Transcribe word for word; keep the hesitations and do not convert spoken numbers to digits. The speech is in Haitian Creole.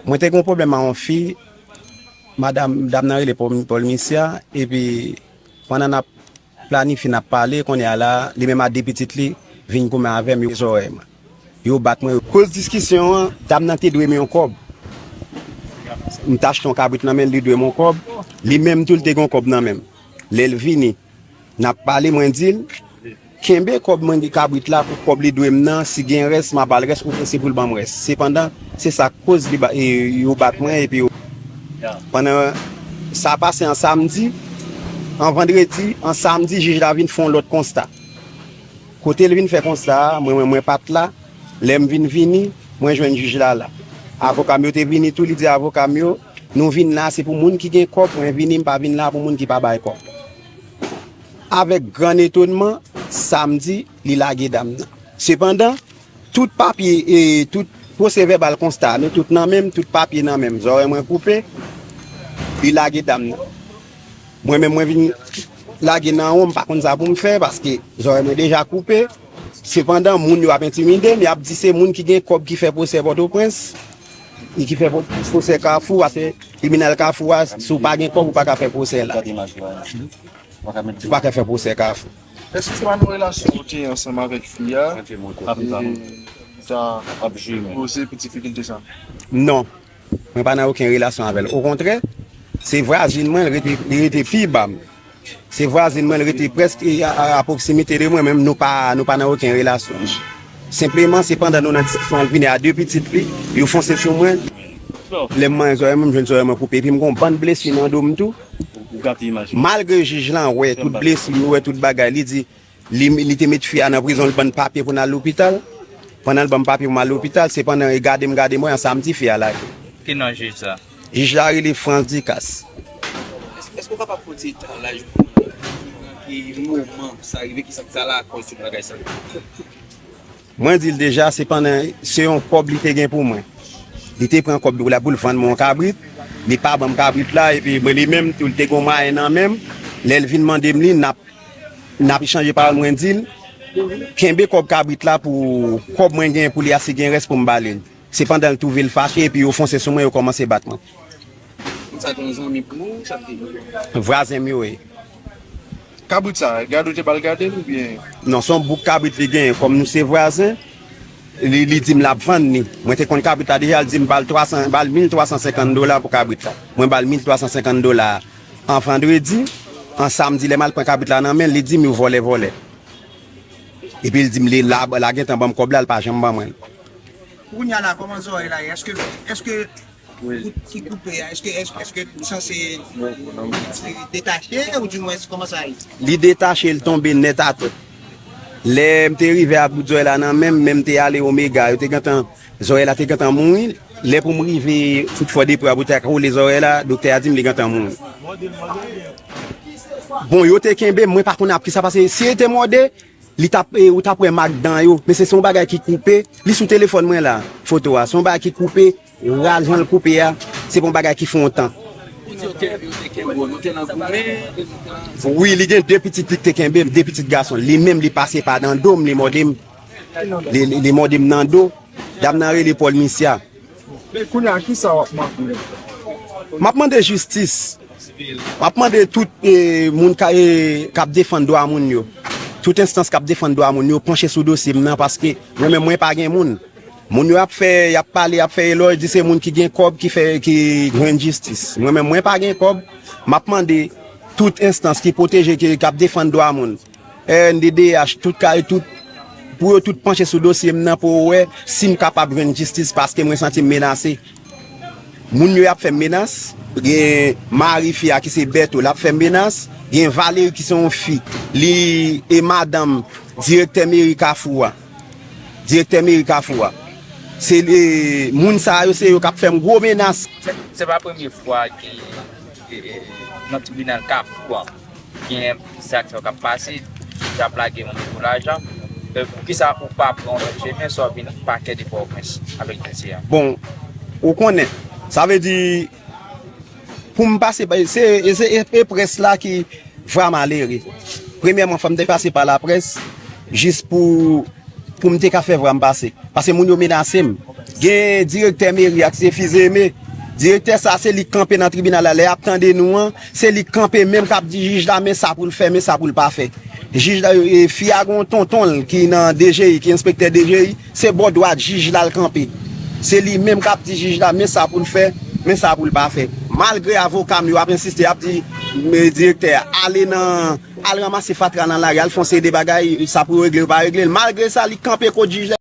Mwen te gen yon pwoblèm ak yon fi, madanm, dam nan rele Paul, Paul Misya, epi pandan n ap planifye, n ap pale, kounye a la, li menm ak de pitit li vin goumen avè m, yo zòrèy mwen. Yo bat mwen. Koz diskisyon an, dam nan te dwe m yon kòb. M t achte yon kabrit nan men l, li dwe m yon kòb. Li menm tou, li te gen yon kòb nan men m. Lè l vini, n ap pale, mwen di l, kenbe kòb mwen, kabrit la, pou kòb li dwe m nan, si gen rès, m a ba l rès, oubyen se pou l ban m rès. Sepandan, se sa k koz li ba, e, yo bat mwen, epi yo, pandan sa pase an samdi, an vandredi, an samdi, jij la vin fè yon lòt konsta. Kote l vin fè konsta a, mwen, mwen, mwen pa t la. Lè m vin vini, mwen jwenn jij la la. Avoka m yo te vini tou, li di avoka m yo, nou vin la, se pou moun ki gen kòb, mwen vini, m pa vin la pou moun ki pa bay kòb. Avèk gran etonman, samdi, li lage dam nan. Sepandan, tout papye, e, tout pwosè vèbal konsta, nou tout nan men m, tout papye nan men m, zòrèy mwen koupe, li lage dam nan. Mwen menm, mwen vin lage nan won, m pa konn sa pou m fè, paske zòrèy mwen deja koupe. Sepandan, moun yo ap entimide m, y ap di se moun ki gen kòb ki fè pwosè Pòtoprens, e ki fè pwo-, pwosè Kafou, paske tribinal Kafou a, si w pa gen kòb, ou pa ka fè pwosè la. Ou pa ka fè pwosè Kafou. Èske se pa nan relasyon ou te ansanm avèk fi a, e, ou ta koze pou difikilte sa? Non. Mwen pa nan okenn relasyon avè l. Okontrè, se vwazin mwen, li rete, li rete pi ba m. Se vwazin mwen, li rete prèske a, a, a pwoksimite de mwen, men nou pa, nou pa nan okenn relasyon. Senpleman, se pandan nou nan diskisyon, l vini a de pitit li, yo fonse sou mwen. Lè m manyen zòrèy mwen, m jwenn zòrèy mwen koupe. Epi m gen yon bann blesi nan do m tou. Malgre jij lan wè tout blesi, li wè tout bagay, li di, Li, li te met fi a nan prizon, li ban n papye pou n al lopital. Pandan l ban m papye pou m al lopital, sepandan, e gade m, gade m, wè an samdi fi a lage. Ki non jij sa? Jij la rele Frans Ducasse. Èske, èske w kapab fè yon ti etalaj pou nou? Nan ki moman sa rive, ki sa k ta lakòz tout bagay sa? Mwen di l deja, se pandan, se yon kòb li te gen pou mwen. Li te pran kòb la pou l vann mwen yon kabrit. Li pa ban m kabrit la, epi mwen, li menm tou, li te gen yon mwayen nan men m. Lè l vin mande m li, n ap N ap echanje pawòl, mwen di l, kenbe kòb kabrit la pou kòb mwen gen pou li a, si gen rès pou m ba li l. Sepandan, l twouve l fache, epi yo fonse sou mwen, yo kòmanse bat mwen. Moun sa te yon zanmi pou ou, sa te? Vwazen m yo ye. Kabrit sa, gade w te ba l gade l oubyen? Non, se yon bouk kabrit li genyen, kòm nou se vwazen, li, li di m l ap vann li. Mwen te konn kabrit la deja, l di m ba l twa san, ba l mil twa san senkant dola pou kabrit la. Mwen ba l mil twa san senkant dola an vandredi, an samdi, lè m al pran kabrit la nan men l, li di m yo vòlè, vòlè. Epi l di m li la, la gentan ban m kòb la, l pa janm ban mwen l. Kounye a la, kòman zòrèy la ye? Èske, èske bout ki koupe a, èske, èske, èske l sanse detache, oudimwens, kòman sa ye? Li detache, l tonbe nèt atè. Lè m te rive ak bout zòrèy la nan men m, men m te ale Omega, yo te gentan, zòrèy la te gentan mouri. Lè pou m rive Foutfò Depre a pou te kole zòrèy la, doktè a di m li gentan mouri. Bon, yo te kenbe m, mwen pa konn ap kisa, paske si yo te mòde, li t ap, e, ou t ap wè mak dan yo. Men se, se yon bagay ki koupe. Li sou telefòn mwen la, foto a. Se yon bagay ki koupe, ral jan l koupe a, se pa yon bagay ki fè yon tan. Wi, li gen de pitit li te kenbe, de pitit gason. Li menm, li pase pa nan do m, li mòde m. Li, li, li mòde m nan do. Dam nan rele Paul Misya. Men kounye a, kisa w ap mande? M ap mande jistis. M ap mande tout, e, moun ka, e, k ap defann dwa moun yo. Tout enstans k ap defann dwa moun yo, panche sou dosye m nan, paske mwen menm, mwen pa gen moun. Moun yo ap fè, y ap pale, y ap fè elòj, di se moun ki gen kòb ki fè, ki jwenn jistis. Mwen menm, mwen pa gen kòb. M ap mande tout enstans ki pwoteje, ki, k ap defann dwa moun, R N D D H, tout kay, tout, pou yo tout panche sou dosye m nan pou yo wè si m kapab jwenn jistis, paske mwen santi m menase. Moun yo y ap fè m menas, gen mari fi a ki se Bèto, l ap fè m menas, gen Valery ki se yon fi, li e madanm direktè meri Kafou a. Direktè meri Kafou a. Se li, moun sa yo, se yo k ap fè m gwo menas. Se, se pa premye fwa ki, e, e, nan tribinal Kafou a, gen zak sa yo k ap pase, jij ap lage moun pou lajan. E, poukisa ou pa pran yon lòt chemen, sa w vin pakè de Pòtoprens avèk dosye a? Bon, ou konnen, sa vle di, pou m pase, se, se, e, e près la ki vwa malere. Premyèman, fò m te pase pa laprès, jis pou, pou m te ka fè vwa m pase. Paske moun yo menase m. Gen direktè meri a ki se Fizeme. Direktè sa se li k kanpe nan tribinal la. Lè y ap tande nou an, se li k kanpe menm k ap di jij la men sa pou l fè, men sa pou l pa fè. Jij la, e, fi a gen yon tonton l ki nan D G I, ki enspektè D G I, se bò dwat jij la l kanpe. Se li menm k ap di jij la men sa pou l fè, men sa pou l pa fè. Malgre avoka m yo ap ensiste, y ap di, e, direktè a, ale nan, al ranmase fatra nan lari, al fè yon seri de bagay, sa pou yo regle, yo pa regle l. Malgre sa, li kanpe kot jij la.